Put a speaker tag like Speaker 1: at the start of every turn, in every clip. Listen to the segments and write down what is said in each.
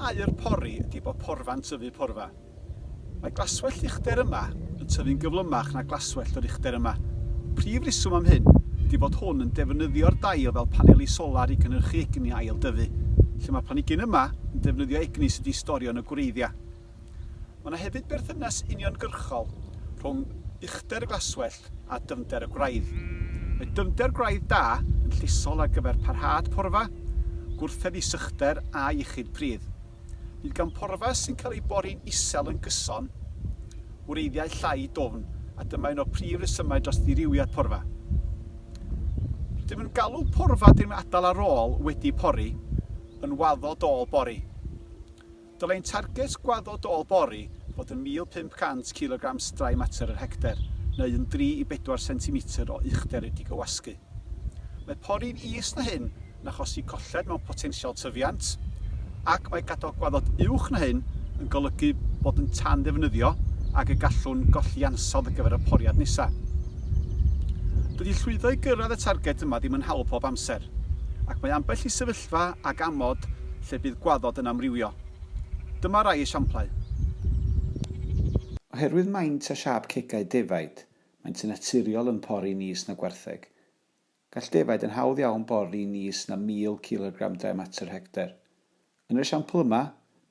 Speaker 1: aur pori ydy bod porfa'n tyfu porfa. Mae glaswellt uchder yma yn tyfu'n gyflymach na glaswellt yr uchder yma. Prif reswm am hyn ydy bod hwn yn defnyddio'r dail fel paneli solar i gynhyrchu egni ail dyfu, lle mae'r planhigyn yma yn defnyddio egni sydd wedi storio yn y gwreiddiau. Mae yna hefyd berthynas uniongyrchol rhwng uchder y glaswellt a dyfnder y gwraidd. Mae dyfnder gwraidd da yn llesol ar gyfer parhad porfa, gwrthedd i sychder a iechyd pridd. Bydd gan porfa sy'n cael ei bori'n isel yn gyson wreiddiau llai dwfn a dyma un o'r prif resymau dros ddirywiad porfa. Rydym yn galw porfa dim adael ar ôl wedi pori yn waddod ôl bori. Dylai ein targed gwaddod ôl bori fod yn 1,500 cilogram dry matter yr hecter, neu yn dri i bedwar centimetr o uchder wedi gywasgu. Mae pori'n is na hyn yn achosi colled mewn potensial tyfiant, ac mae gadael gwaddod uwch na hyn yn golygu bod yn tan-ddefnyddio ac y gallwn golli ansawdd ar gyfer y poriad nesaf. Dydy llwyddo i gyrraedd y targed yma ddim yn hawdd pob amser, ac mae ambell i sefyllfa ag amod lle bydd gwaddod yn amrywio. Dyma rai esiamplau.
Speaker 2: Oherwydd maint a siâp cegau defaid, maent yn naturiol yn pori'n is na gwartheg. Gall defaid yn hawdd iawn bori'n is na 1,000 cilogram dry matter hecter. Yn yr esiampl yma,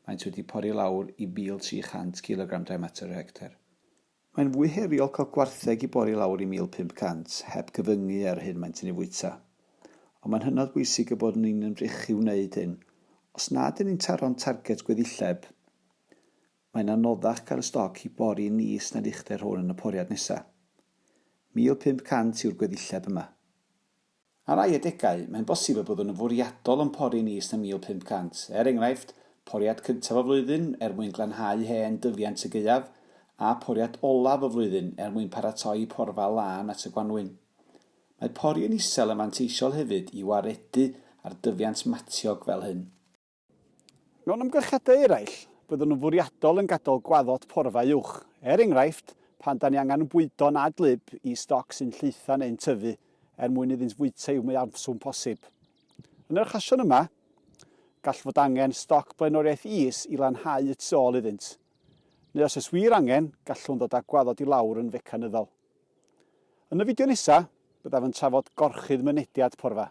Speaker 2: maent wedi pori lawr i 1,300 cilogram dry matter yr hecter. Mae'n fwy heriol cael gwartheg i bori lawr i 1,500 heb gyfyngu ar yr hyn maent yn ei fwyta. Ond mae'n hynod bwysig y bod ni'n ymdrechu wneud hyn. Os nad ydyn ni'n taro'n targed gweddilleb, mae'n anoddach cael y stoc i bori'n is na'r uchder hwn yn y poriad nesaf. 1,500 yw'r gweddilleb yma. Ar rai adegau, mae'n bosib y byddwn yn fwriadol yn pori'n is na 1,500, er enghraifft, poriad cyntaf y flwyddyn er mwyn glanhau hen dyfiant y gaeaf, a phoriad olaf y flwyddyn er mwyn paratoi porfa lân at y gwanwyn. Mae pori yn isel yn fanteisiol hefyd i waredu ar dyfiant matiog fel hyn.
Speaker 1: Mewn amgylchiadau eraill, byddwn yn fwriadol yn gadael gwaddod porfa uwch, er enghraifft, pan 'da ni angen bwydo'n ad-lib i stoc sy'n llaetha neu'n tyfu, er mwyn iddynt fwyta i'w mwyafswm posib. Yn yr achosion yma, gall fod angen stoc blaenoriaeth is i lanhau y tu ôl iddynt. Neu os oes wir angen, gallwn ddod â gwaddod i lawr yn fecanyddol. Yn y fideo nesaf, byddaf yn trafod gorchudd mynediad porfa.